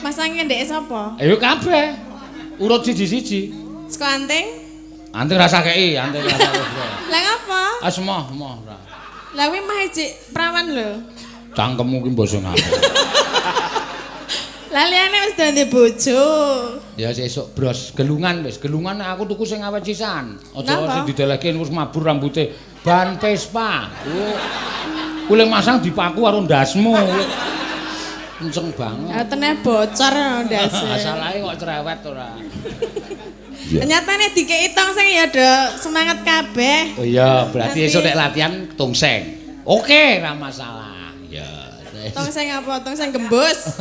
Masange ndeke sapa? Ayo kabeh. Urut siji-siji. Saka anting? Anting rasa kei, anting rasa kei. Lah ngapa? Ah semoh, emoh ora. Lah kuwi mah ijik prawan lho. Cangkemmu ki mbok sing apik. Lah liyane wis dadi bojo. Ya sesuk bros gelungan wis, gelungan aku tuku sing awet sisan. Aja Napa? sing didelehke wis mabur rambute. Ban Vespa. Kuwi masang dipaku karo ndasmu. Kenceng banget. Ya teneh bocor ndase. Salahe kok cerewet ora. Iya. Nyatane dikeki tongseng ya do semangat kabeh. Oh iya, berarti Nanti- esuk nek latihan tongseng. Oke, ora masalah. Iya. Tongseng apa? Tongseng gembus.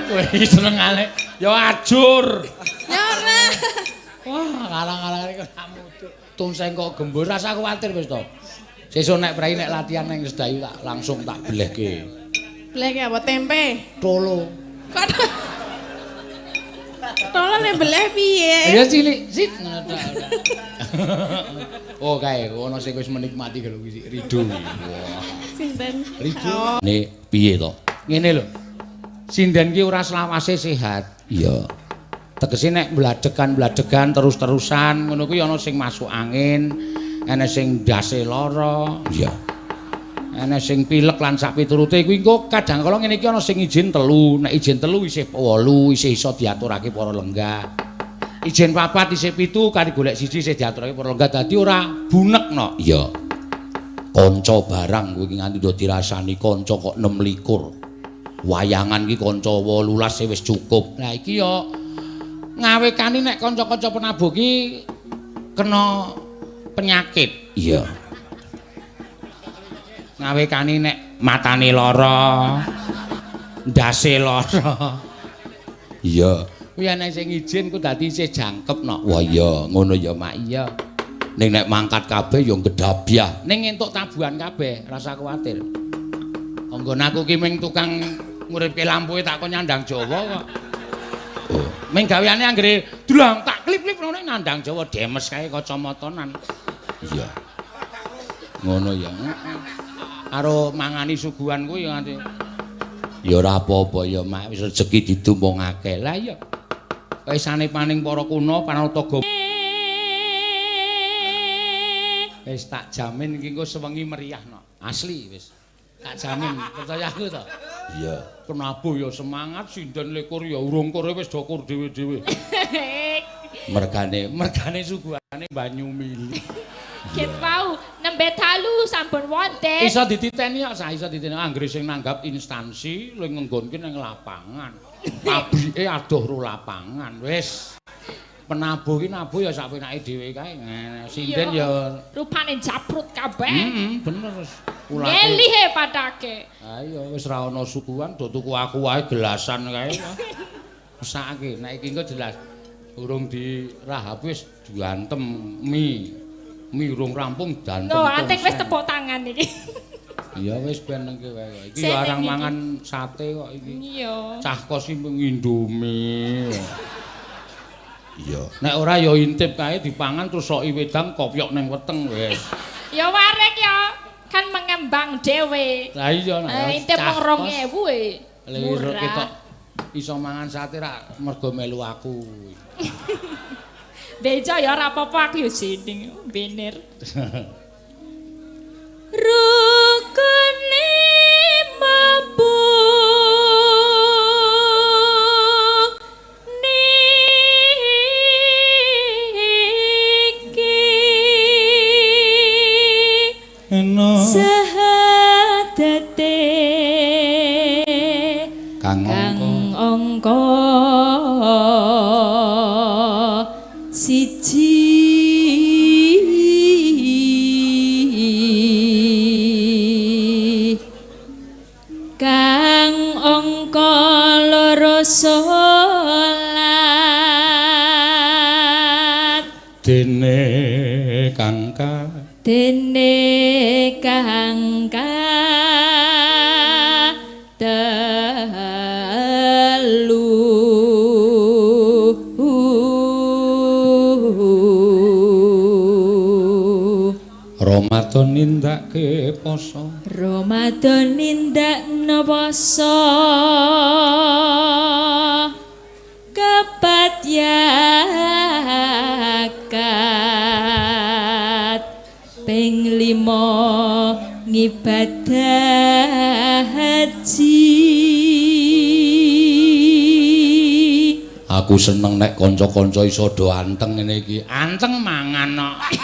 Kowe iki senengane ya ajur. Ya ora. Wah, kalang-kalang iki ora mutu. Tongseng kok gembur, rasa kuwatir wis to. Sesuk nek prei nek latihan ning Sedayu tak langsung tak belehke. Belehke apa tempe? Tolo. Kok Tolo nek beleh piye? Ya cilik, sit ngono tok. Oh kae ono sing wis menikmati lho iki Rido. Wah. Sinten? Rido. Ne piye to? Ngene lho. Sinden ki ora selawase sehat. Iya. Tegese nek bladegan-bladegan terus-terusan ngono kuwi ana sing masuk angin, ana sing ndase lara. Iya. Ana sing pilek lan sak piturute kuwi engko kadang kala ngene iki ana sing izin telu, nek izin telu isih 8 isih iso diaturake para lenggah. Izin papat isih 7 kari golek siji isih diaturake para lenggah dadi ora bunek no. Iya. Kanca barang kowe iki nganti do dirasani kanca kok 26. Wayangan iki kanca 18 wis cukup. Lah iki ya ngawekani nek kanca-kanca penabuh ki kena penyakit. Iya. Ngawekani nek matane lara, ndase lara. Iya. Kuwi ana sing izin ku dadi isih jangkep no. Wah iya, ngono ya Mak. Iya. Ning nek mangkat kabeh ya gedabyah. Ning entuk tabuhan kabeh, rasa kuwatir. Anggon aku ki ming tukang nguripke lampuke tak kon nyandang Jawa kok. Oh, ming gaweane anggere dlang tak klip-klip ngono nandang Jawa demes kae kacamatanan. Iya. Ngono ya. Karo mangani suguhan kuwi ya nganti. Ya ora apa-apa ya Mak, wis rejeki ditumpungake. Lah iya. Kaisane paning para kuna Panataga. Wis tak jamin iki engko sewengi meriah no. Asli wis. Tak jamin, percaya aku to. Iya. Penabuh ya semangat, sinden likur ya urung kore wis dokur dhewe-dhewe. Mergane suguhane banyu mili. Ket wau nembe dalu sampun wonten. Iso dititeni kok, sa iso dititeni anggere sing nanggap instansi luwih ngenggonke ning lapangan. Pabrike adoh ro lapangan wis. Penabuh ki nabuh ya sak penake dhewe kae. Sinden ya rupane japrut kabeh. Heeh, bener wis. Ulate. Ngelihe padake. Ha iya wis ra ono suguhan do tuku aku wae gelasan kae. Mesake nek iki engko jelas urung dirahap wis diantem mie. Mie urung rampung dantem. Lho, anting wis tepuk tangan iki. Iya wis ben nengke wae. Iki ya arang mangan sate kok iki. Iya. Cah kos iki Indomie. Iya. Nek ora ya intip kae dipangan terus soki wedang kopyok ning weteng wis. Ya warek ya, kan mengembang dhewe. Lah iya nek intip mung 2000 e. Murah. Ketok iso mangan sate rak mergo melu aku. Bejo ya ora apa-apa aku ya jeneng bener. Rukune mampu niki sahadate kang angka siji kang angka loro salat dene kang ka dene kang ka telu Romat Ramadan nindakake poso. Ramadan nindakno poso. Kepat yakat ping 5 ngibadah haji. Aku seneng nek kanca-kanca iso do anteng ngene iki. Anteng mangan kok.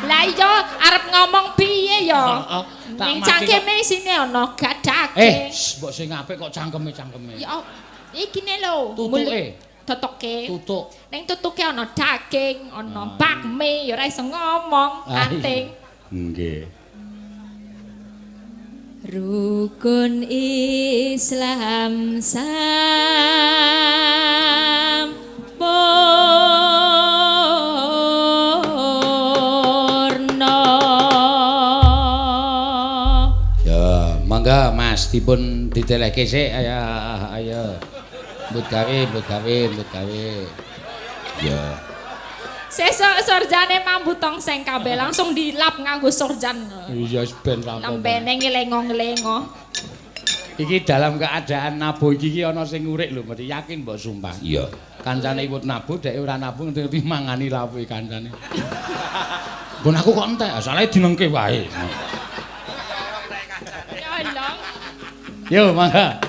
Lah iya arep ngomong piye ya? Heeh. Ning cangkeme isine ana gadake. Mbok sing apik kok cangkeme-cangkeme. Ya ikine lho, tutuke. Tutuke. Tutuk. Ning tutuke ana daging, ana bakmi, ya ora iso ngomong, anting. Nggih. Rukun Islam sampurna. Ya, mangga Mas dipun ditelehke sik, ayo ayo. Mbut gawe, mbut gawe, mbut gawe. Ya. Sesuk sorjane mambu tongseng kabeh langsung dilap nganggo sorjan. Iya wis ben rampung. Lembene ngelengo-ngelengo. Iki dalam keadaan nabuh iki ana sing ngurik lho, mesti yakin mbok sumpah. Iya. Kancane iwut nabuh, dhek ora nabuh ngerti mangani lawuhe kancane. Nggon aku kok entek, asale dinengke wae. Ya Allah. Yo mangga.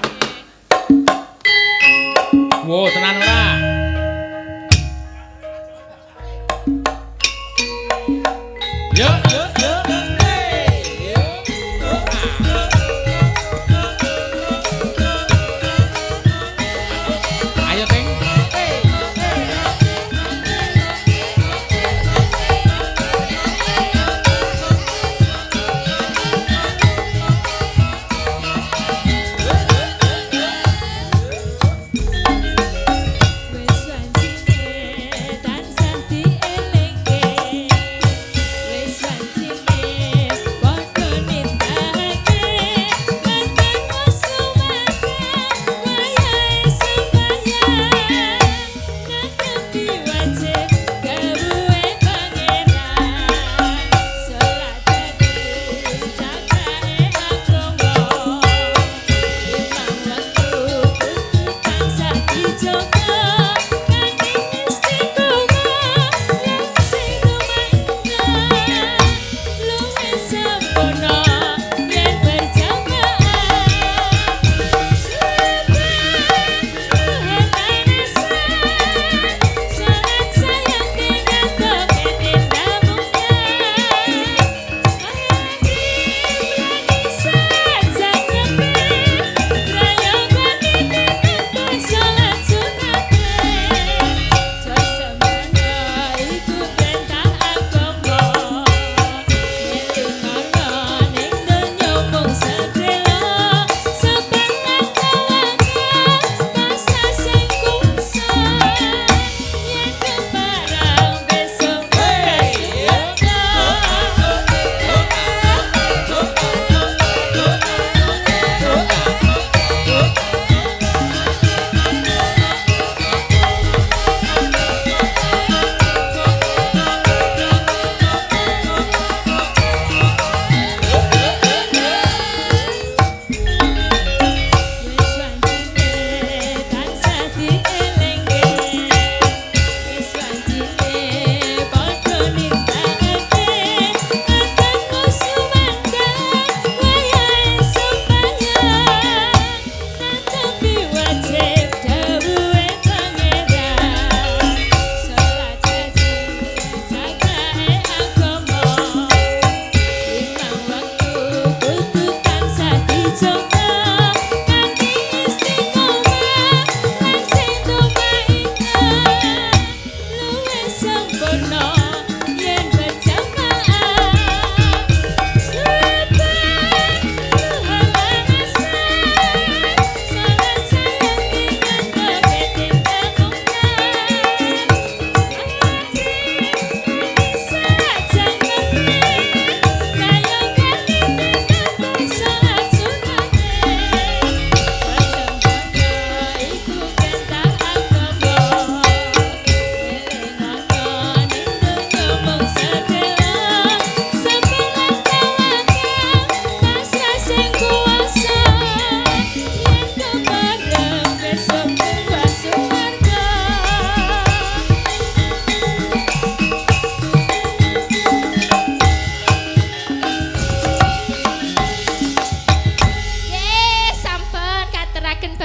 Wo, tenan ora? Yo yo yo. Ayo Ting. Wis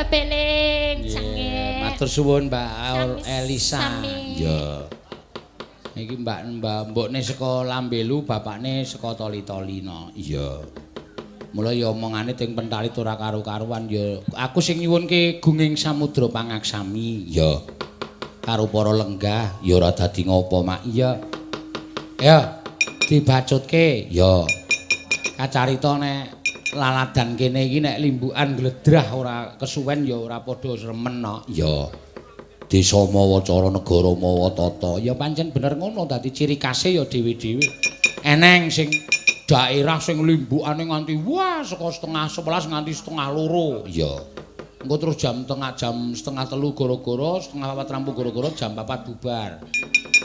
Beling sange. Matur suwun Mbak Elisa. Iya. Iki Mbak mbokne saka Lambelu, bapakne saka Toli-Toli no. Iya. Mula ya omongane teng Pentalit ora karu-karuan ya. Aku sing nyuwunke gunging samudra pangaksami. Iya. Karo para lenggah ya ora dadi ngopo, Mak. Iya. Ya, dibacutke. Ya. Kacarita nek laladan kene iki nek limbukan gledrah ora kesuwen ya ora padha remen no. Iya. Desa mawa cara negara mawa tata. Ya pancen bener ngono, dadi ciri khase ya dhewe-dhewe. Eneng sing daerah sing limbukane nganti wah saka 10:30 nganti 1:30. Iya. Engko terus jam 2:30 gara-gara, 3:30 rampung gara-gara jam 4 bubar.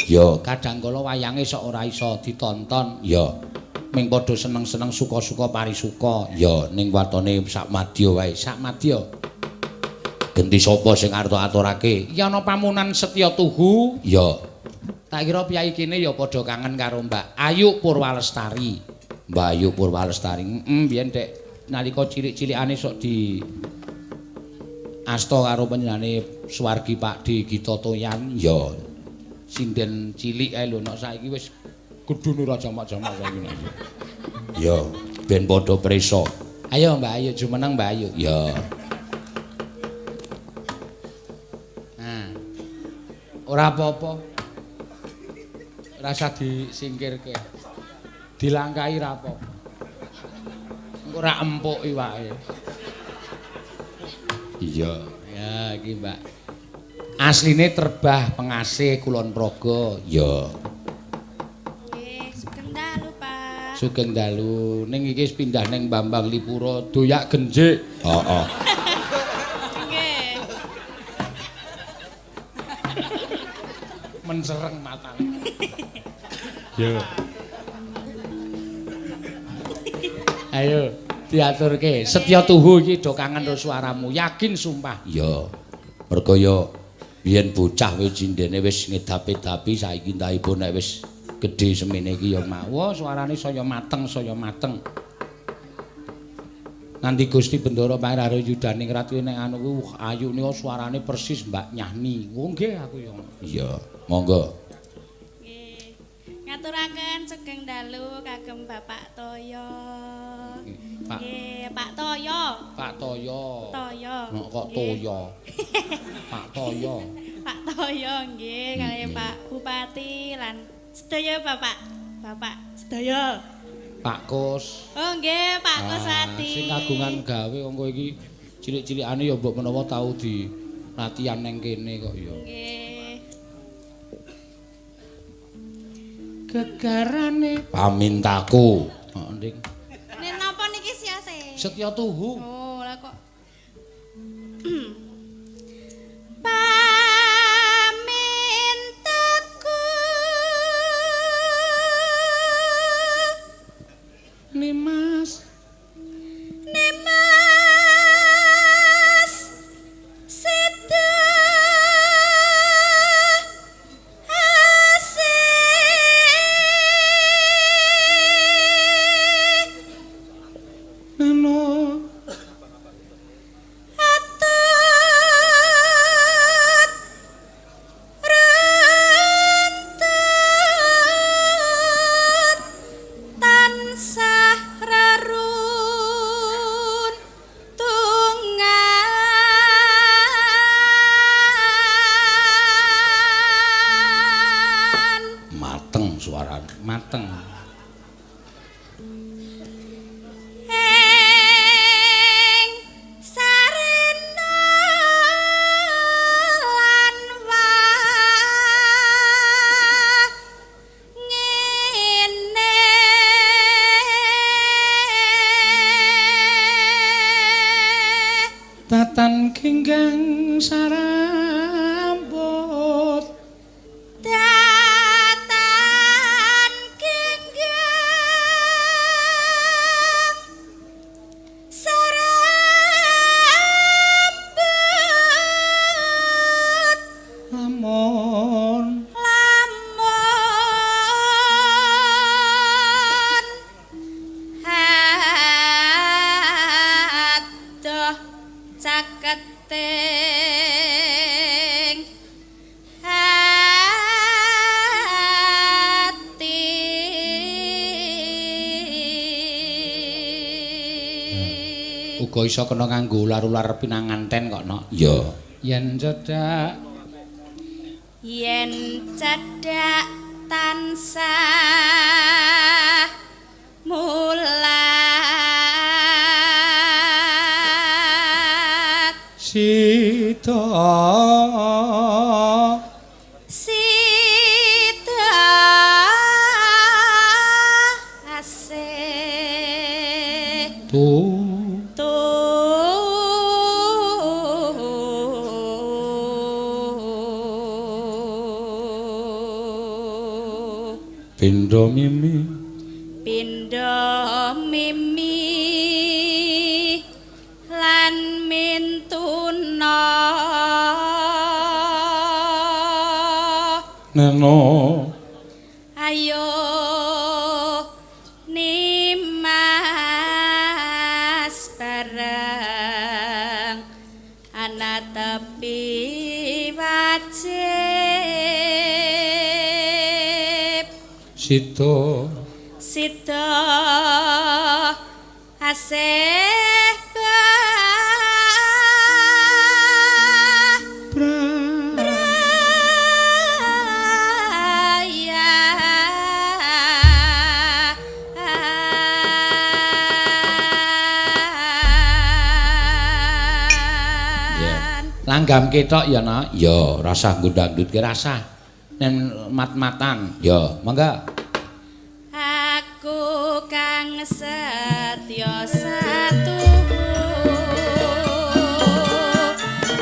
Ya, kadang kala wayange sok ora iso ditonton. Ya. Ming padha seneng-seneng suka-suka parisuka. Ya, ning watone sak madya wae, sak madya. Genti sapa sing arep aturake? Ya ana pamunan Setya Tuhu. Ya. Tak kira piyai kene ya padha kangen karo Mbak Ayu Purwalestari. Mbak Ayu Purwalestari. Heeh, biyen dek nalika cilik-cilikane sok di asta karo panjenengane Suwargi Pak D Gita Toyan. Ya. Sinden cilik ae lho nek saiki wis gedune ora jamak-jamak saiki. Ya, ben padha prisa. Ayo Mbak Ayu jumeneng Mbak Ayu. Ya. Nah. Ora apa-apa. Rasa disingkirke. Dilangkahi ra apa-apa. Engko ora empuk iwake. Iya, ya iki Mbak. Asline Terbah Pengasih Kulon Progo. Ya. Nggih, sugeng dalu, Pak. Sugeng dalu. Ning iki wis pindah ning Bambang Lipura, doyak genjik. Heeh. Nggih. Mencereng matane. Yo. Ayo diaturke. Setya Tuhu iki do kangen karo suaramu. Yakin sumpah. Iya. Mergo ya biyen bocah wis cindene wis ngedapi-dapi saiki entahipun nek wis gedhe semene iki ya mawa suarane saya mateng, saya mateng. Nganti Gusti Bendara Pangeran Yudaningrat kuwi nek anu kuwi ayu nika suarane persis Mbak Nyahni. Oh nggih aku ya. Iya, monggo. Nggih. Ngaturaken sugeng dalu kagem Bapak Toyo. Pak. Nggih, Pak Toyo. Pak Toyo. Toyo. Kok kok Toyo. Pak Toyo. Pak Toyo nggih kalih Pak Bupati lan sedaya Bapak. Bapak sedaya. Pak Kus. Oh nggih, Pak Kuswati. Sing kagungan gawe wong kowe iki cilik-cilikane ya mbok menawa tau di latihan ning kene kok ya. Nggih. Gegarane pamintaku. Heeh, Ning. Nek napa niki siase? Setya Tuhu. Oh, lah kok. Pamintaku Nimas. Nimas seda asih nano atut rentut tansah rarun tungan. Mateng suarane, mateng. Ing sarena lan wangene Tatan genggang sarambut datan genggang sarambut lamun lamun adoh caketing Ing ati. Uga iso kena kanggo ular-ular pinanganten kok, Nok. Iya. Yen cedhak, yen cedhak tansah mulat sida sida asih tu tu pindha mimi, pindha mimi lan mintuna neno ayo nimas bareng ana tepi wajib sida sida asih braya. Langgam ketok ya, Nak. Ya, rasah nggo dangdut ki rasah. Nen mat-matan. Ya, mangga. Aku kang setya satuhu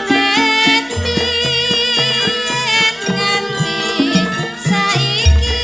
wit biyen nganti saiki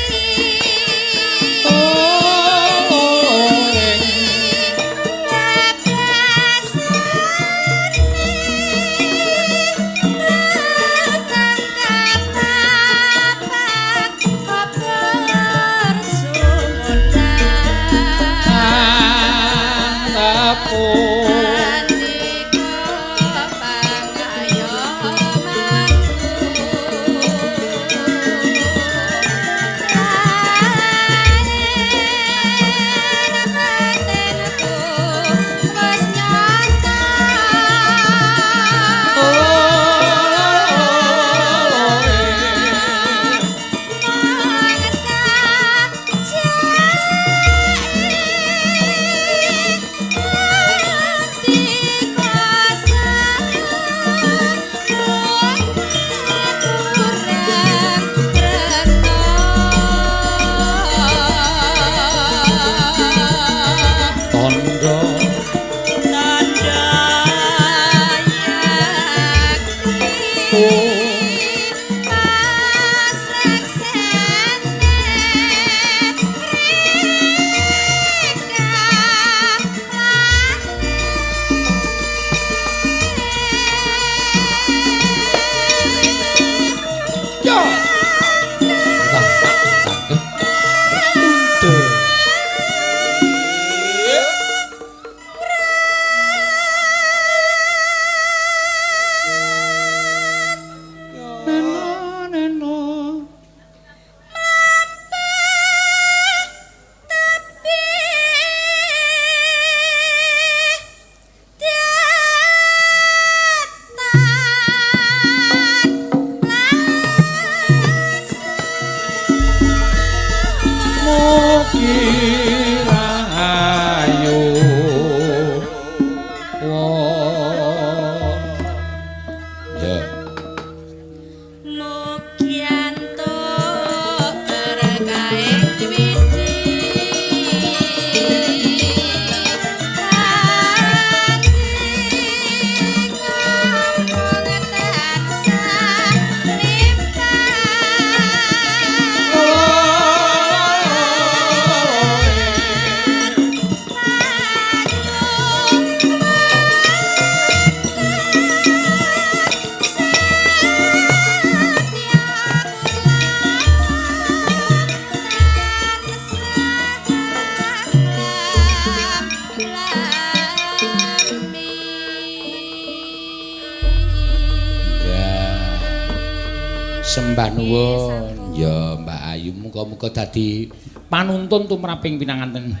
Sembah nuwun. Ya Mbak Ayu muga-muga dadi panuntun tumraping pinanganten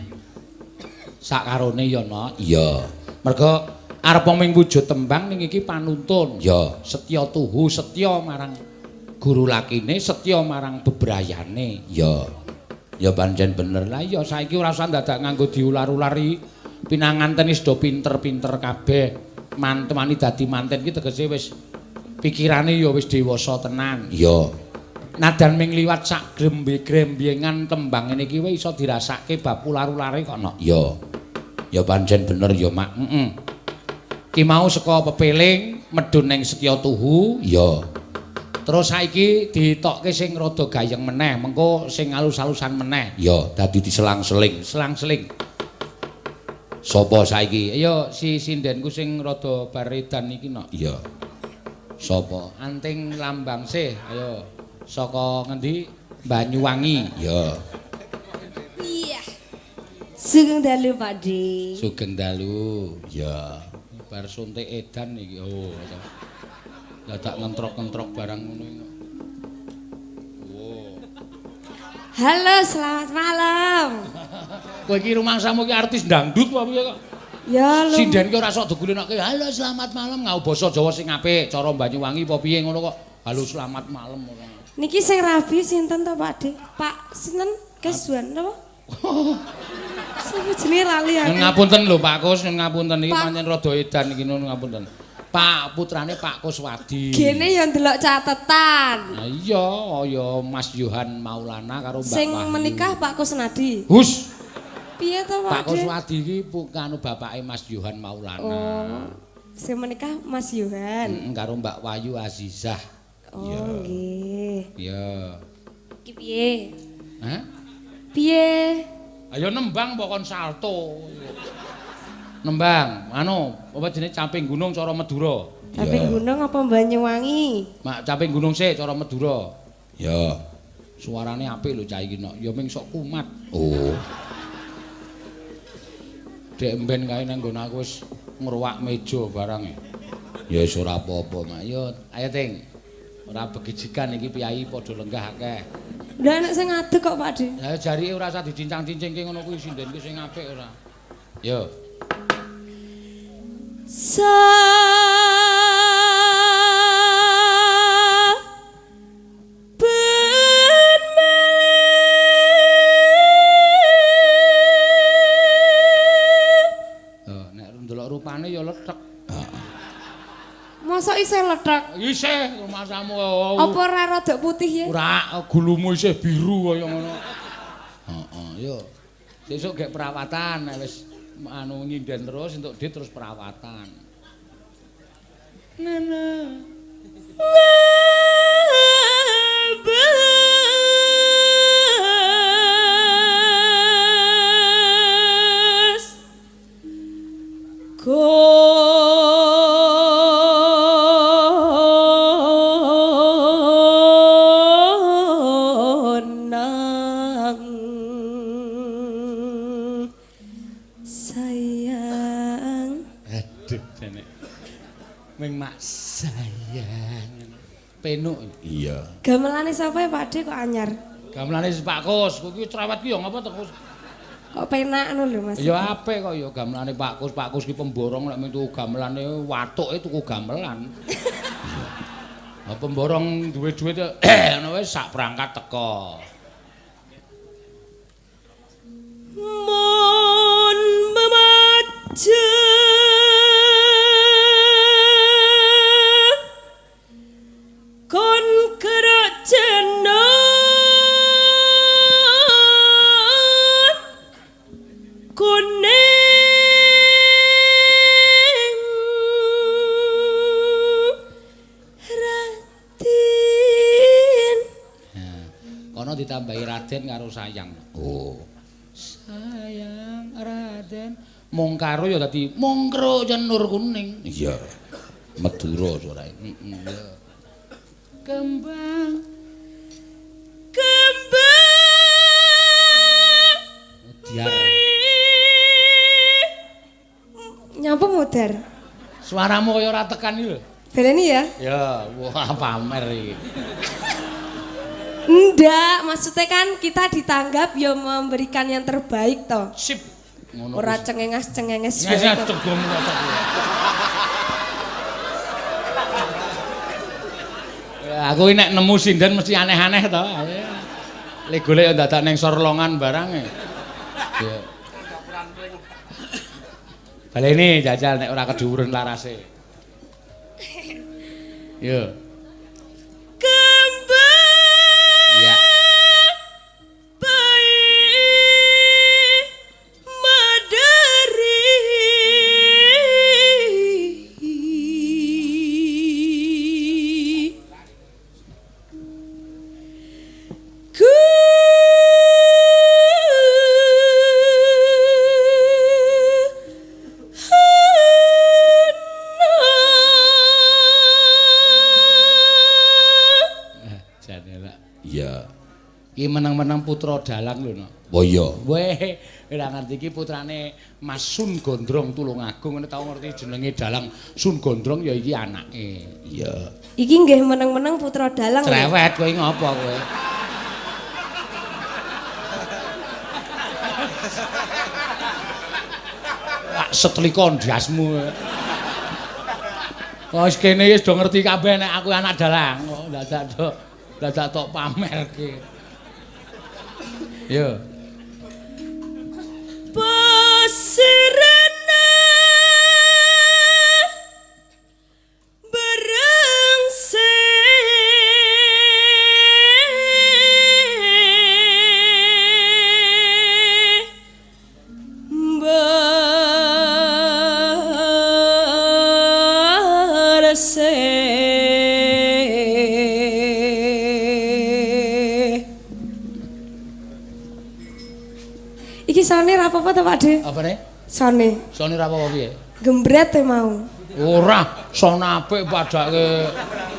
sakarone ya, Nok. Iya. Merga arep ming wujud tembang ning iki panuntun. Ya, setya tuhu, setya marang guru lakine, setya marang bebrayane. Ya. Ya pancen bener. Lah iya saiki ora usah dadak nganggo diular-ulari. Pinanganten wis do pinter-pinter kabeh. Mantemani dadi manten iki tegese wis pikirane ya wis dewasa tenan. Iya. Nadan ming liwat sak grembe-grembyengan tembang ngene iki wis iso dirasake bab ular-ulare kok, Nok. Iya. Ya pancen bener ya, Mak. Heeh. Ki mau saka pepeling medhun ning Setya Tuhu. Iya. Terus saiki ditokke sing rada gayeng meneh, mengko sing alus-alusan meneh. Ya, dadi diselang-seling, selang-seling. Sapa saiki? Ayo si sindenku sing rada baredan iki, Nok. Iya. Sapa? Anting Lambang sih. Ayo. Saka ngendi? Banyuwangi. Ya. Iya. Sugeng dalu, Pak D. Sugeng dalu. Ya. Bar suntik edan iki. Oh. Dadak ngentrok-ngentrok barang ngono iki. Oh. Halo, selamat malam. Kowe iki rumangsamu iki artis dangdut apa piye kok? Ya lho. Sinden ki ora sok digulinake. Halo, selamat malam ngau basa Jawa sing apik, cara Banyuwangi apa piye ngono kok. Halo, selamat malam ngono. Niki sing rabi sinten to, Pak D? Pak sinten? Keswan napa? Sapa jenenge lali aku. Ngapunten lho Pak Kus, ngapunten iki pancen rada edan iki nuwun ngapunten. Pak putrane Pak Kuswadi. Gene ya ndelok catetan. Lah iya, ya Mas Yohan Maulana karo Mbak Sing Wahyu. menikah Pak Kusnadi. Hus. Piye to Pak? Pak Kuswadi iki kanu bapake Mas Yohan Maulana. Oh. Sing menikah Mas Yohan. Karo Mbak Wahyu Azizah. Oh nggih. Iya. Iki piye? Hah? Piye? Ayo nembang apa kon salto. Nembang, anu, apa jenenge Caping Gunung cara Madura. Caping Gunung apa Banyuwangi? Mak Caping Gunung sik cara Madura. Ya. Suarane apik lho cah iki nok, ya ming sok kumat. Oh. Dek mben kae nang nggon aku wis ngruwak meja barang. Ya wis ora apa-apa, Mak. Yo, ayo Ting. Ora begijikan iki piyayi padha lenggah akeh. Lah nek sing ngadeg kok Pak De. Lah jarike ora usah dicincang-cincingke ngono kuwi sinden ki sing apik ora. Yo. Saben melih. Oh, nek ndelok rupane ya lethek. Heeh. Mosok isih lethek? Isih rumasamu. Apa ora rada putih ya? Ora, gulumu isih biru kaya ngono. Heeh, yo. Sesuk gek perawatan nek wis anu nyinden terus entuk dit terus perawatan. Nana. Ngabes konang sayang. Aduh jane. Ming mak sayang. Penuk. Iya. Gamelane sapa ya Pak De kok anyar? Gamelane Pak Kus, kowe iki cerewet ki ya ngapa to Kus? Kok penak ngono lho Mas. Ya apik kok ya gamelane Pak Kus. Pak Kus ki pemborong nek mung tuku gamelane watuke tuku gamelan. Lah pemborong duwe duit ngono wis sak perangkat teko. Mon memaja kon gerak jenot kuning Raden. Kono ditambahi Raden karo sayang. Oh. Sayang Raden mung karo ya dadi mungkro cenur kuning. Iya. Madura suarae. Heeh. Ya. Kembang kembang diar. Nyapa modar? Suaramu kaya ora tekan iki lho. Baleni ya? Ya, wah pamer iki. Ndak, maksudnya kan kita ditanggap ya memberikan yang terbaik toh. Sip. Ngono. Ora cengenges-cengenges. Nges. Ya, aku nek nemu sinden mesti aneh-aneh to. Le golek dadak ning sorlongan barang e. Ya. Baleni jajal nek ora kedhuwuren larase. Yo. Kembang. Ya. Madari. Ku Iya. Iki meneng-meneng putra dalang lho, Nok. Oh iya. Weh, ora ngerti iki putrane Mas Sun Gondrong Tulungagung, ngene tau ngerti jenenge dalang Sun Gondrong ya iki anake. Iya. Iki nggih meneng-meneng putra dalang. Cerewet kowe ngopo kowe? Wah, setlika ndasmu. Wis kene wis do ngerti kabeh nek aku anak dalang. Kok dadak tok pamerke. Yo. Pasirana berengse berse. Iki sone ra apa-apa to, Pak De? Apa ne? Sone. Sone ra apa-apa piye? Gembret e mau. Ora, sone apik padake.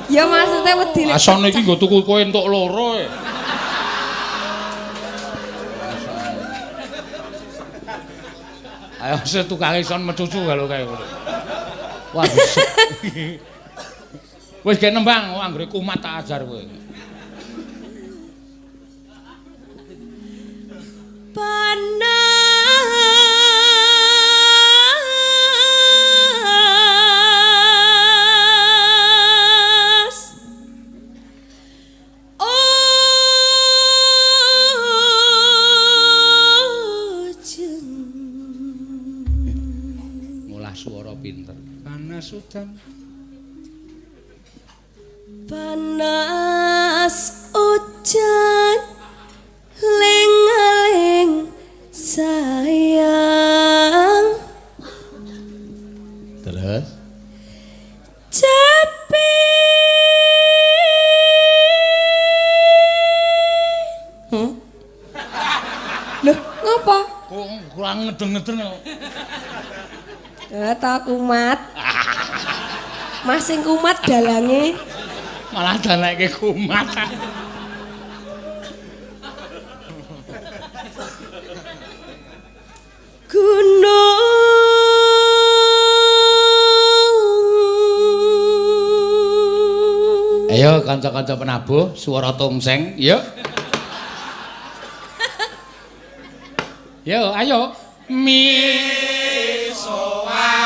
Ya maksudnya wedi nek. Ah sone iki nggo tuku kowe entuk loro e. Ayo setukange son mecucu kalau kae ngono. Wah. Wis gek nembang, anggere kumat tak ajar kowe. Panas ojeng. Ngolah suara pinter. Panas udan. Panas udan ling-ling sayang. Terus cepi. Loh, ngopo? Kok kurang ngedeng-ngedeng kok. Ta kumat. Masing kumat dalange. Malah daleke kumat. Gunung. Ayo kanca-kanca penabuh suara tongseng, yuk. Yo, ayo. Mi soa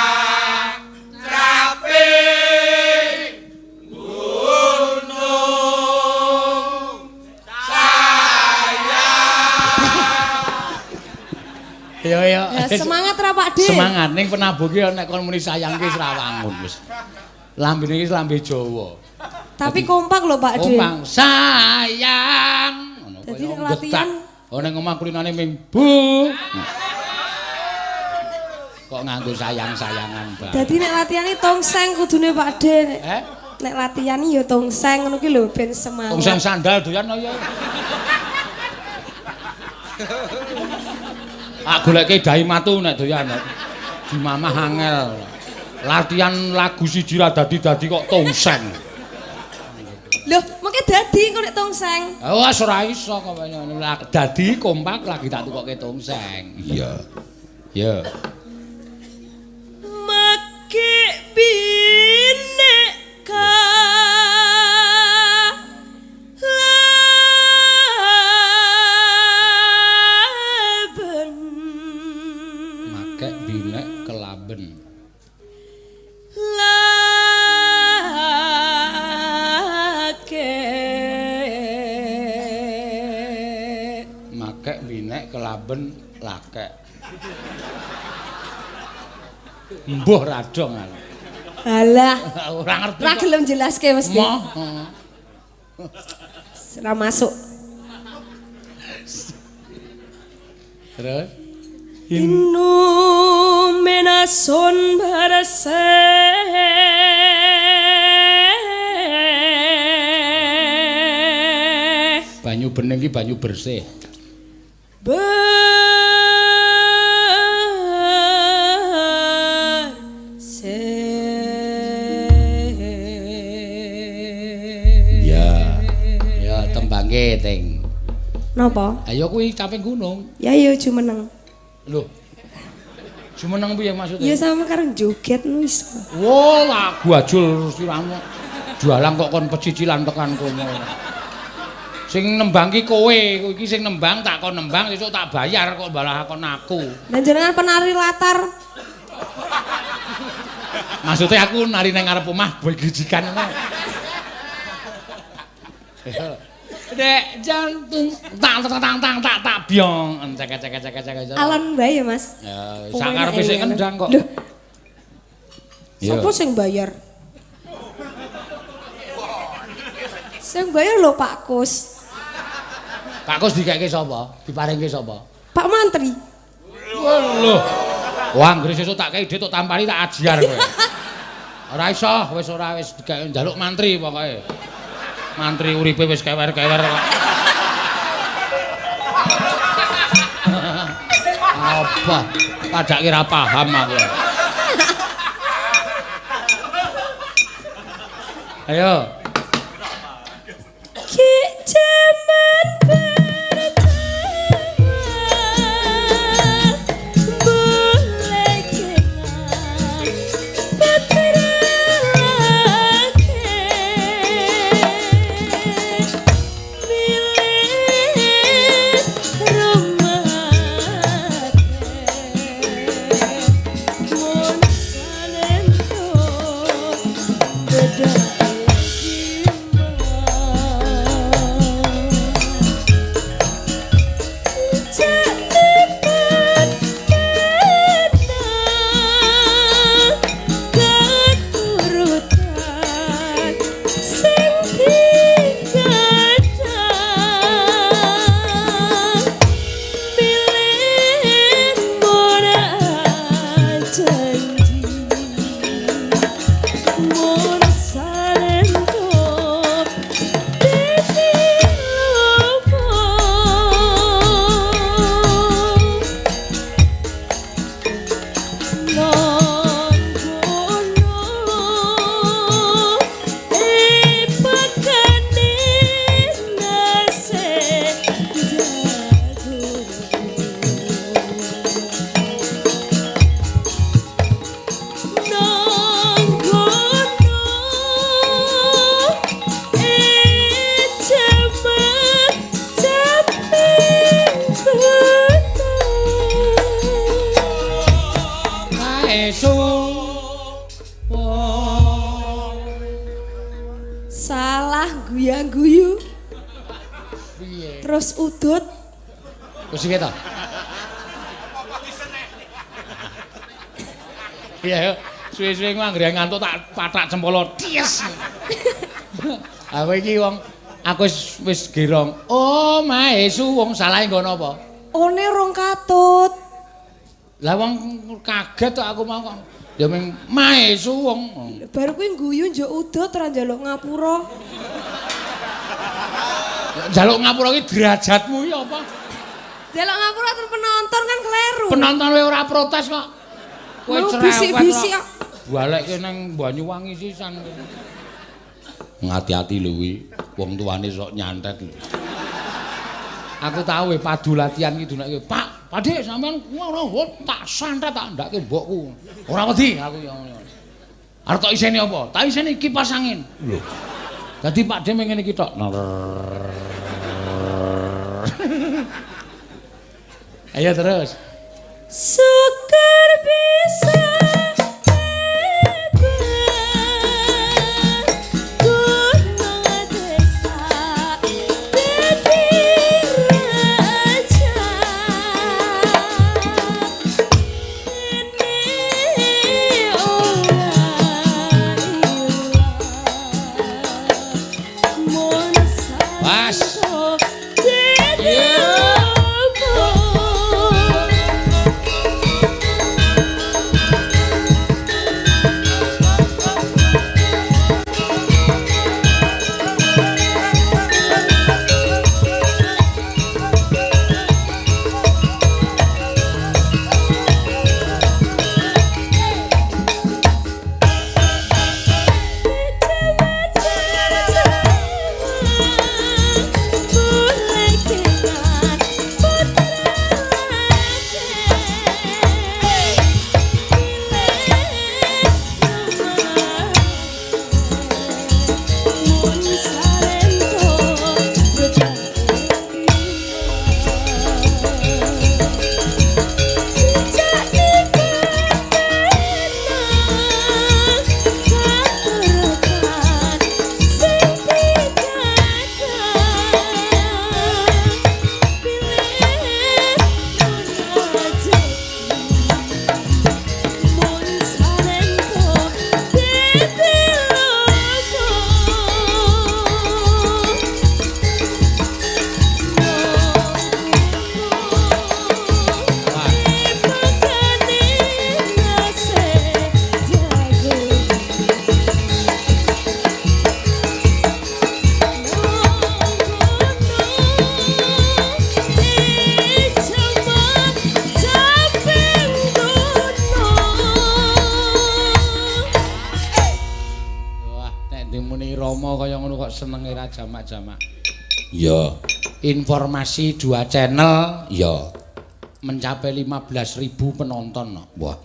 trape gunung sayang. Yo yo. Ya, semangat ra Pak De. Semangat ning penabuh ki nek kon muni sayang ki wis ra wangun wis. Lambene iki lambe Jawa. Tapi kompak lho Pak De. Kompak sayang. Ngono Dadi nek latihan oh ning omah kulinane ming bu. Kok nganggo sayang-sayangan bae. Dadi nek latihan iki tongseng kudune Pak De. Eh? Nek latihan ya tongseng ngono ki lho ben semangat. Tongseng sandal doyan ya. Tak goleke dahi matu nek doyan. Dimamah angel. Latihan lagu siji ra dadi-dadi kok tongseng. Loh, mengke dadi engko nek tongseng. Wah, ora iso kok dadi kompak lagi tak tukoke tongseng. Iya. Ya. Make bineka Lamben lakek. Mbuh radong aku. Alah, ora ngerti. Ora gelem jelaske mesti. Moh. Ora masuk. Terus Inu menason barase. Banyu bening iki banyu bersih. Ya. Ya tembangke, Ting. Napa? Ayo kuwi caping gunung. Ya ya jumeneng. Lho. Jumeneng piye maksudnya? Ya sama karo joget nu iso. Wo, lagu ajul siramu. Jualan kok kon pecicilan tekan kono. Sing nembang ki kowe, iki sing nembang tak kon nembang sesuk tak bayar kok balah kon aku. Lah jenengan penari latar. Maksudnya aku nari nang ngarep omah begijikan ngono. Dek jantung tak tak tak tak tak tak byong cek cek cek cek cek. Alon bae ya, Mas. Ya, sakarepe sik kendang kok. Lho. Sopo sing bayar? Sing bayar lho Pak Kus. Pak Kus dikeke sapa? Diparingke sapa? Pak Mantri. Lho. Wah, anggere sesuk tak kei dhit tok tampani tak ajiar kowe. Ora iso, wis ora wis dikeke njaluk mantri pokoke. Mantri uripe wis kewer-kewer kok. Apa? Padake ora paham aku. Ayo. Ki jaman salah guya-guyu. Piye? Terus udut. Wis iki to? Piye suwe-suwe ku anggere ngantuk tak pathak cempolo. Ties. Aku iki wong aku wis gerong. Oh, maesu wong salahe nggo napa? One rong katut. Lah wong kaget kok aku mau kok. Ya ming maesu wong. Baru kuwi guyu njuk udut ora njaluk ngapura. Njaluk ngapura iki derajatmu iki apa? Njaluk ngapura terus penonton kan kleru. Penonton wae ora protes kok. Kowe cerewet. Bisik-bisik kok. Balekke nang Banyuwangi sisan. Ngati-ati lho kuwi, wong tuane sok nyantet lho. Aku tau we padu latihan iki dunake, Pak, Pakde sampean ora tak santet tak ndake mbokku. Ora wedi aku ya ngono. Arep tok iseni apa? Tak iseni kipas angin. Lho. Dadi Pakde mengene iki tok. Ayo terus. Syukur bisa bebas gunung desa dadi raja. Nek ndemune Rama kaya ngono kok senenge ra jamak-jamak. Iya. Informasi 2 channel iya mencapai 15.000 penonton. Wah,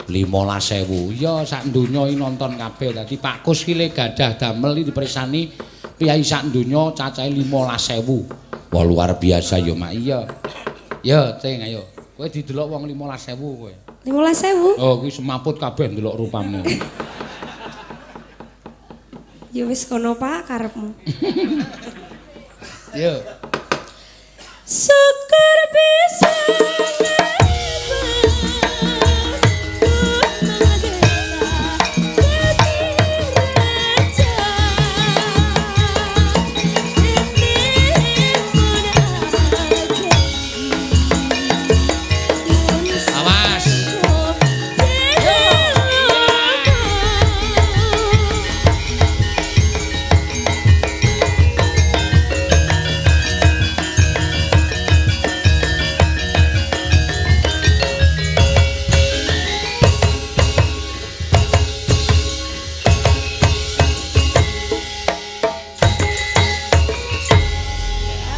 15.000. Iya, sak donya iki nonton kabeh. Dadi Pak Kus ki le gadah damel iki dipersani priyayi sak donya cacahe 15.000. Wah, luar biasa ya, Mak. Iya. Ya, Cing, ayo. Kowe didelok wong 15.000 kowe. 15.000? Oh, kuwi semaput kabeh ndelok rupamu. Ya wis kono, Pak, karepmu. Yo. Syukur bisa Awas.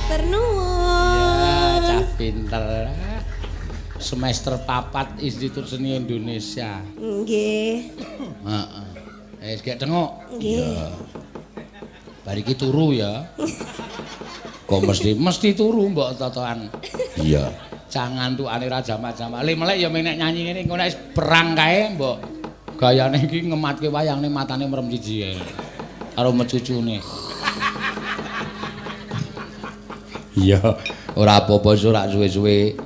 Matur nuwun. Ya, cah pinter. Semester 4 Institut Seni Indonesia. Nggih. Heeh. Wis gek tengok. Nggih. Iya. Bar iki turu ya. Kok mesti turu mbok totoan. Iya. Cah ngantukane ra jamak-jamak. Le melek ya mek nek nyanyi ngene engko nek wis perang kae mbok gayane iki ngematke wayangne matane merem siji kae. Karo mecucune. Iya, ora apa-apa ora suwe-suwe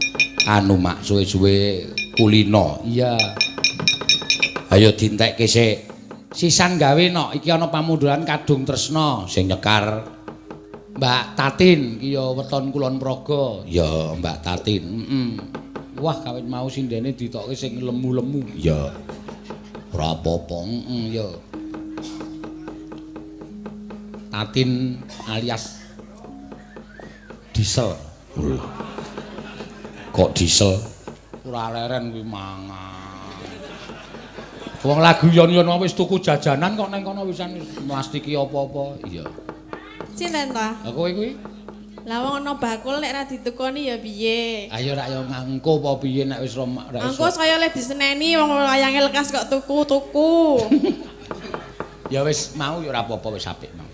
anu mak suwe-suwe kulino. Iya. Ayo dintekke sik. Sisan gawe nok iki ana pamunduran Kadung Tresna sing nyekar Mbak Tatin iki ya weton Kulon Progo. Ya Mbak Tatin. Heeh. Wah kawit mau sindene ditokke sing lemu-lemu. Ya. Ora apa-apa. Heeh ya. Tatin alias Diesel. Kok diesel? Ora leren kuwi mangan. Wong lagu yon-yon wis tuku jajanan kok nang kono wisan mlastiki apa-apa. Iya. Sinten ta? Lah kowe kuwi? Lah wong ana bakul nek ra ditukoni ya piye? Ayo rak ya ngangko apa piye nek wis ra iso. Engko saya le diseneni wong wayange lekas kok tuku-tuku. Ya wis mau ya ora apa-apa wis apik mau.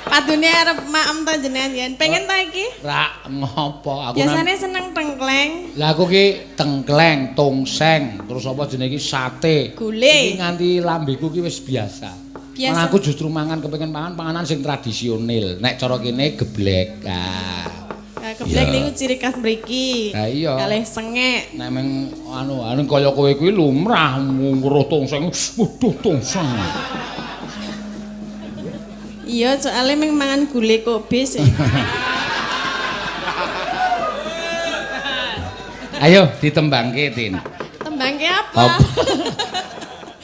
Padune arep maem ta jenengan yen. Pengen ta iki? Rak ngopo aku biasane seneng tengkleng. Lah aku ki tengkleng, tongseng, terus apa jenenge iki sate. Gule. Iki nganti lambeku ki wis biasa. Biasa. Malah aku justru mangan kepengin mangan panganan sing tradisional. Nek cara kene geblek. Ah. Nah, geblek niku ciri khas mriki. Lah iya. Kalih sengek. Nek meng anu kaya kowe kuwi lumrah ngruh tongseng. Waduh tongseng. Iya, soalnya meng mangan gule kobis. Ayo ditembangke, Tin. Tembangke apa?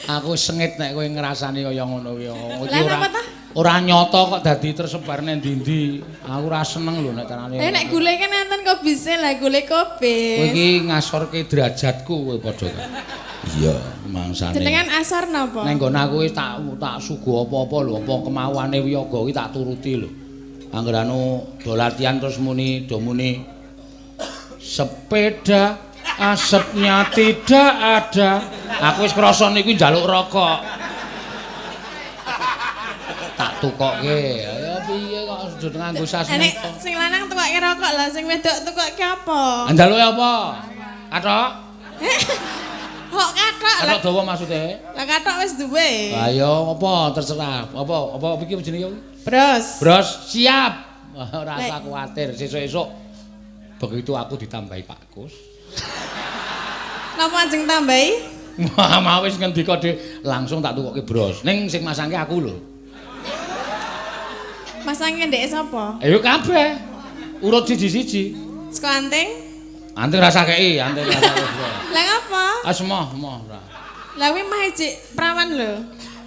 Aku sengit nek kowe ngrasani kaya ngono kuwi. Lah napa ta? Ora nyata kok dadi tersebar nang ndi-ndi. Aku ora seneng lho nek carane. Eh nek gule kan enten kobise lah gule kobis. Kowe iki ngasorke derajatku kowe padha. Iya, mangsane. Jenengan asor napa? Neng nggon aku wis tak suguh apa-apa lho, apa kemauane wiyaga kuwi tak turuti lho. Angger anu do latihan terus muni do muni sepeda asapnya tidak ada. Aku wis krasa niku njaluk rokok. Tak tukokke. Ya piye kok sudah nganggo sasmita. Nek sing lanang tukokke rokok lah, sing wedok tukokke apa? Njaluke apa? Kathok? Kok kathok? Kathok dawa maksude? Lah kathok wis duwe. Lah ya apa terserah. Apa iki jenenge? Bros. Bros siap. Ora usah kuwatir, sesuk-esuk begitu aku ditambahi Pak Kus. Napa ajeng tambahi? Wah, mau wis ngendika dhewe langsung tak tukokke bros. Ning sing masangke aku lho. Masangke ndeke sapa? Ayo kabeh. Urut siji-siji. Saka anting? Anting rasa kei, anting rasa kei. Lah ngapa? Ah semoh, moh ora. Lah kuwi mah ijik prawan lho.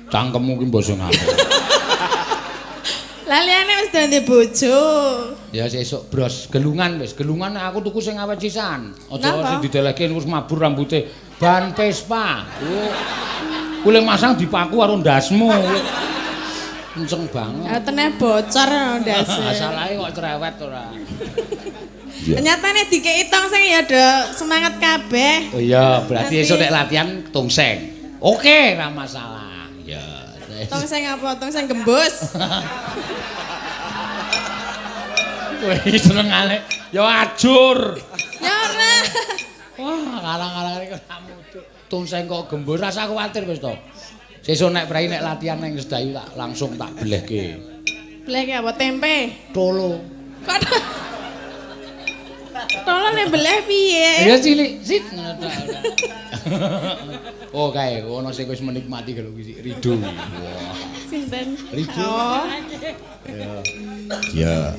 Cangkemmu ki mbok sing aku. Lah liyane wis dadi bojo. Ya sesuk bros gelungan wis, gelungan aku tuku sing awet sisan. Aja sing didelehke wis mabur rambute. Ban Vespa. Kuwi masang dipaku karo ndasmu. Kenceng banget. Teneh bocor ndase. Salahe kok cerewet ora. Iya. Nyatane dikeki tongseng ya do semangat kabeh. Oh iya, berarti esuk nek latihan tongseng. Oke, ora masalah. Ya. Tongseng apa? Tongseng gembus. Kowe iki senengane ya ajur. Ya ora. Wah, kalang-kalang iki ora mutu. Tongseng kok gembus, rasa kuwatir wis to. Sesuk nek prei nek latihan ning Sedayu tak langsung tak belehke. Belehke apa? Tempe? Tolo. Kok tolo nek beleh piye? Ya cilik, sit ngono tok. Oh kae ana sing wis menikmati lho iki Rido. Wah. Sinten? Rido. Oh. Ya. Ya.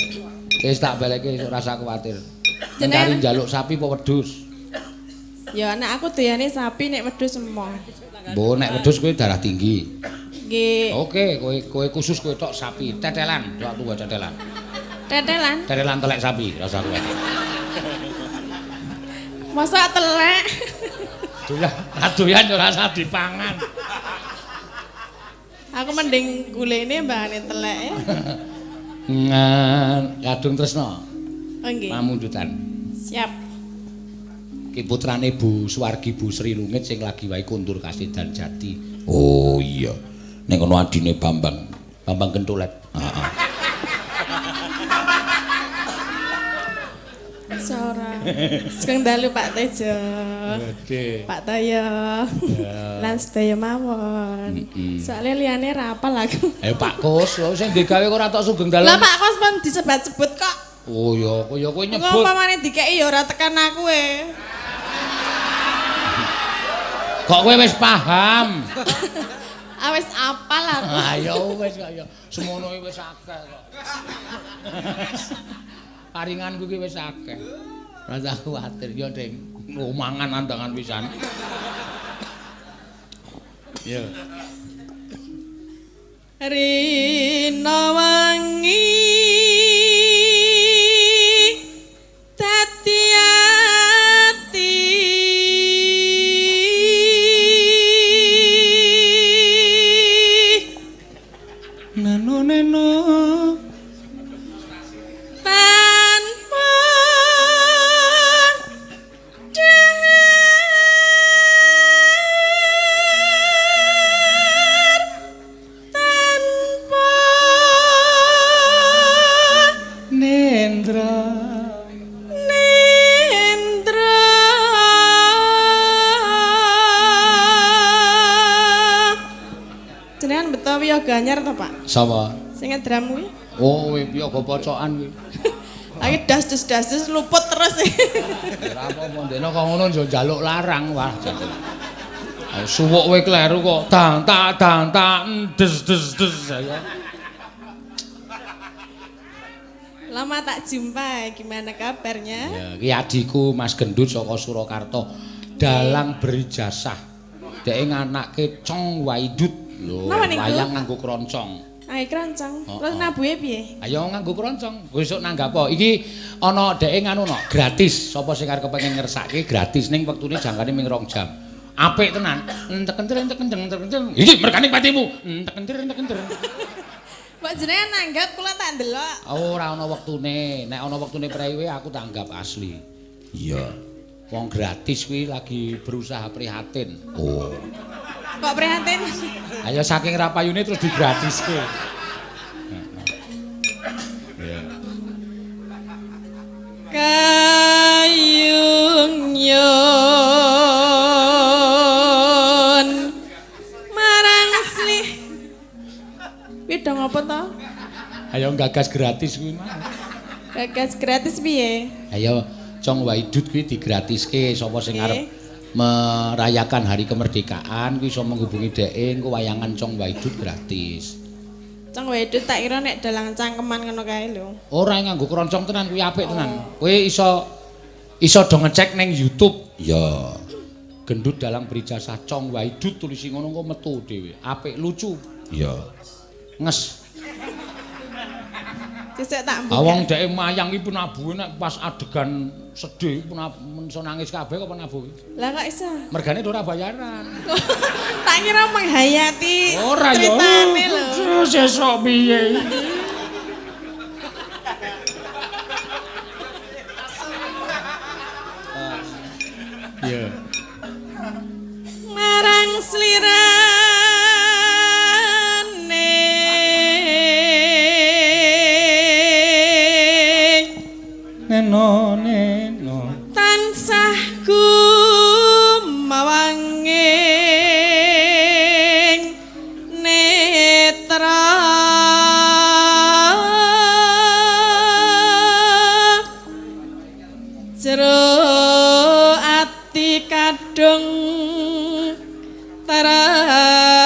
Wis tak baleke esuk rasa kuwatir. Mencari njaluk sapi apa wedhus? Ya nek aku doyane sapi nek wedhus emoh. Mbok nek wedhus kowe darah tinggi. Nggih. Oke, kowe khusus kowe tok sapi, tetelan, tok tuwa tetelan. Tetelan? Tetelan telek sapi, rasa kuwatir. Masa telek? Doyan, doyan ora usah dipangan. Aku mending gulene mbahane telek. Ngan kadung tresna. Oh nggih. Pamundutan. Siap. Ki putrane Bu Suwargi Bu Sri Lungit sing lagi wae kondur kasedan jati. Oh iya. Ning kono adine Bambang, Bambang Gentulet. Heeh. Sora. Sugeng dalu Pak Tejo. Pak Toyo. Lan sedaya mawon. Soale liyane ra apal aku. Pak Kus, lho sing digawe kok ora tok sugeng dalu. Lah Pak Kus pun disebat-sebut kok. Oh ya, ya kowe nyebut. Kok umpamane dikeki ya ora tekan aku e. Kok kowe wis paham? Ah wis apal aku. Ah ya wis kok ya. Semono iki wis akeh kok. Paringanku iki wis akeh. Ora kuwatir ya, Ding. Mangan andangan pisan. Ya. Rina wangi dadi ati neno neno tanpa dahar tanpa nendra nendra. Jenengan beto wiyaga anyar to, Pak? Sapa? Sing ngedram kuwi. Oh, wiyaga pocokan kuwi. Lagi das-das luput terus. Ora apa-apa ndekno kok ngono yo njaluk larang wah. Suwuk kowe kleru kok. Dang tak dang tak des des des ayo. Lama tak jumpa, gimana kabarnya? Ya, iki adikku Mas Gendut saka Surakarta. Dalang berijasah. Dheke nganake Cong Waidut. Lho, wayang nganggo kroncong. Ayo kroncong. Terus nabuhe piye? Ayo nganggo kroncong. Besok nanggap apa? Iki ana dheke nganu no, gratis. Sapa sing arep kepengin ngersake gratis ning wektune jangkane ming 2 jam. Apik tenan. Entek-enter entek-enter entek-enter. Iki mergane patimu. Entek-enter entek-enter. Mbok jenengan nanggap kula tak ndelok. Ora ana wektune. Nek ana wektune prewe aku tanggap asli. Iya. Wong gratis kuwi lagi berusaha prihatin. Oh. Kok prihatin? Ayo saking rapayune terus digratiske. Iya. Kayung yun marang slih. Kuwi dong apa to? Ayo gagas gratis kuwi mah. Gagas gratis piye? Ayo Cong Waidut kuwi digratiske sapa sing arep merayakan hari kemerdekaan kuwi iso menghubungi dheke engko wayangan Cong Waidut gratis. Cong Waidut tak kira nek dalang cangkeman ngono kae lho. Ora nganggo kroncong tenan kuwi apik tenan. Kowe iso do ngecek ning YouTube. Ya. Gendut dalang berijasah Cong Waidut tulisi ngono engko metu dhewe. Apik lucu. Iya. Nges. Sesek tak mbuka. Wong dheke mayang iki penabuhe nek pas adegan sedih iso nangis kabeh kok penabuhe. Lah kok iso? Mergane ora bayaran. Tak kira menghayati ora ya. Ceritane lho. Sesuk piye? Iya. Marang slirane neno neno tansah gumawanging netra jero ati kadung tresna.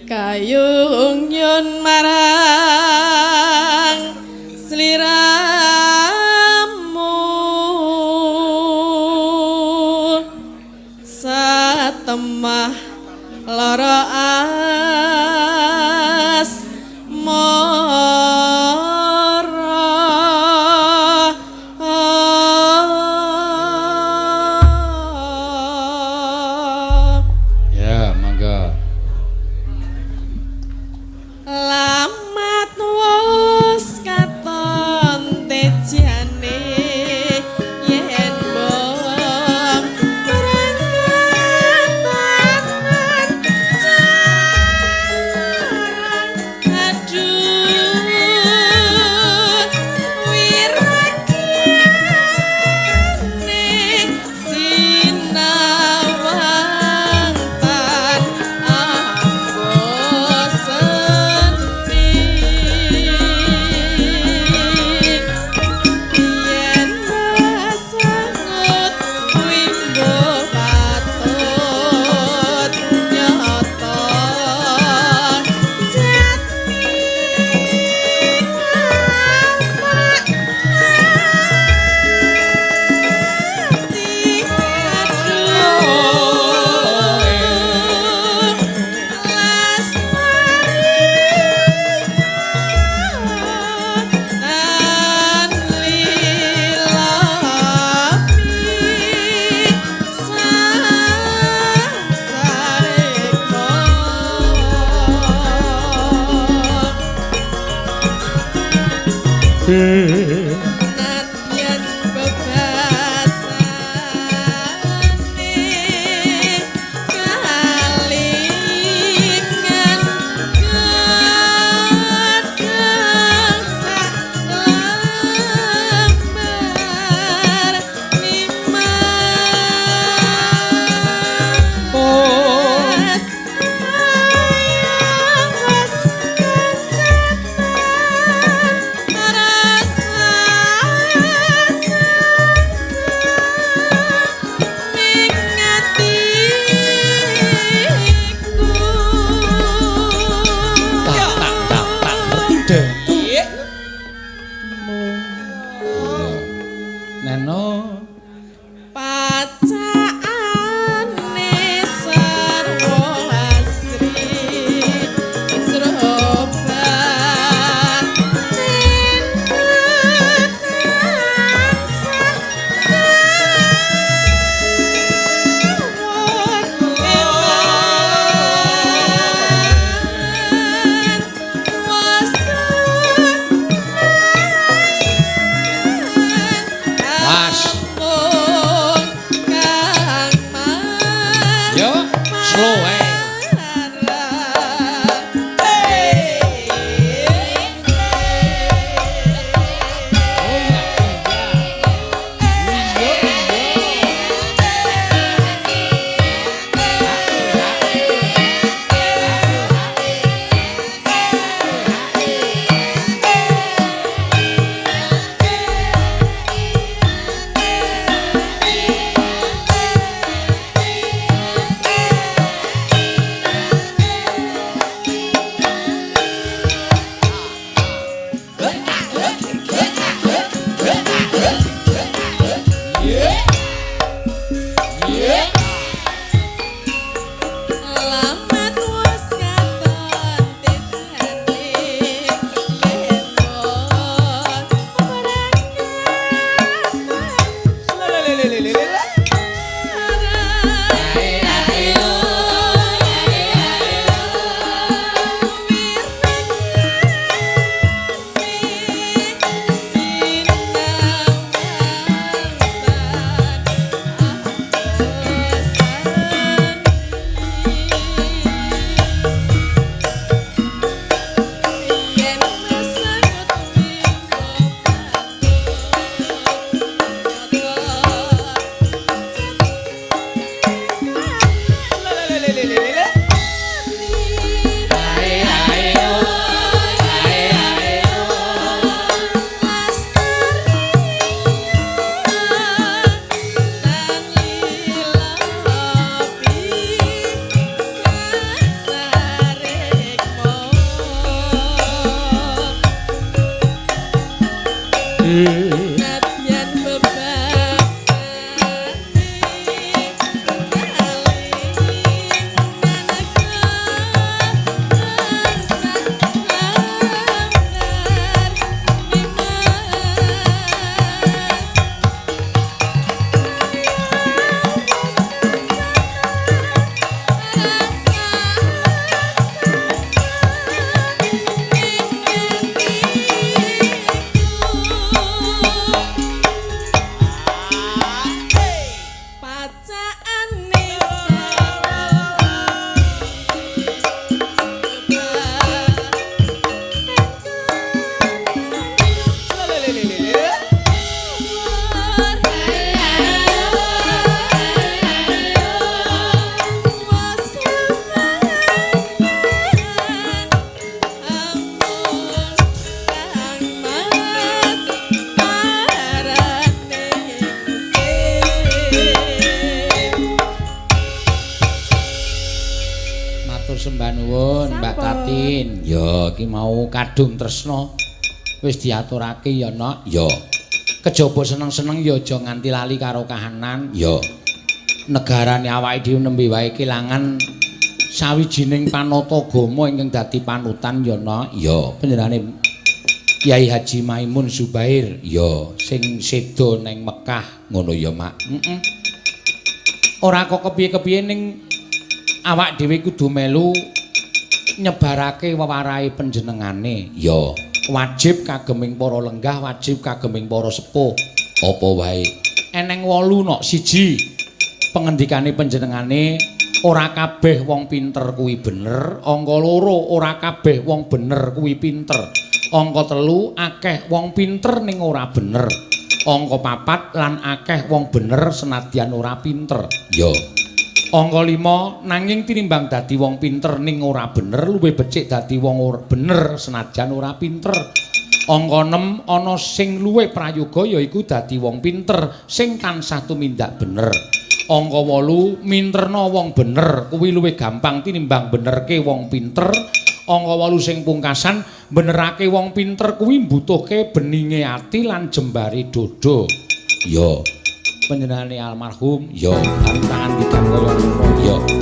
Kayung nyun marang sliramu satemah lara asmara. Ya, mangga. Lamat wis katon tejane yen bom berangkat aduh wirakane sinawang tan amboseni yen basangut wimbo patut nyata jati ati aduh lestari tan lilapi sangsareka. Nadyan bebasane kalingan gedhang sak lembar nimas ayam wis kencetan rasa ning atiku. Tak tak tak tak ngerti deh. Neno Pacakane sarwa asri sroban tansah kawon eman Mas. Amung kang mas Yo, slow ae. Oh iya. Lamat wis katon tejane yen Nadyan bebasane Matur sembah nuwun Mbak Tatin. Ya iki mau kadung tresna wis diaturake ya Nok. Ya. Kejaba seneng-seneng ya aja nganti lali karo kahanan. Ya. Negarane awake dhewe nembe wae kelangan sawijining panatagama ingkang dadi panutan ya Nok. Ya, panjenengane Kyai Haji Maimun Zubair. Ya, sing seda neng Mekah ngono ya, Mak. Heeh. Ora kok kepiye-kepiye ning awak dhewe kudu melu nyebarake wewarahe panjenengane. Ya, wajib kageming para lenggah, wajib kageming para sepuh. Apa wae? Eneng 8 nok siji. Pengendikane panjenengane ora kabeh wong pinter kuwi bener, angka 2 ora kabeh wong bener kuwi pinter. Angka 3 akeh wong pinter ning ora bener. Angka 4 lan akeh wong bener senadyan ora pinter. Ya. Angka 5 nanging tinimbang dadi wong pinter ning ora bener luwih becik dadi wong bener senajan ora pinter. Angka 6 ana sing luwih prayoga yaiku dadi wong pinter sing tansah tumindak bener. Angka 8 minterna wong bener kuwi luwih gampang tinimbang benerke wong pinter. Angka 8 sing pungkasan benerake wong pinter kuwi mbutuhke beninge ati lan jembare dodo. Ya. Panjenengane almarhum ya tangan dikan kaya ngono ya.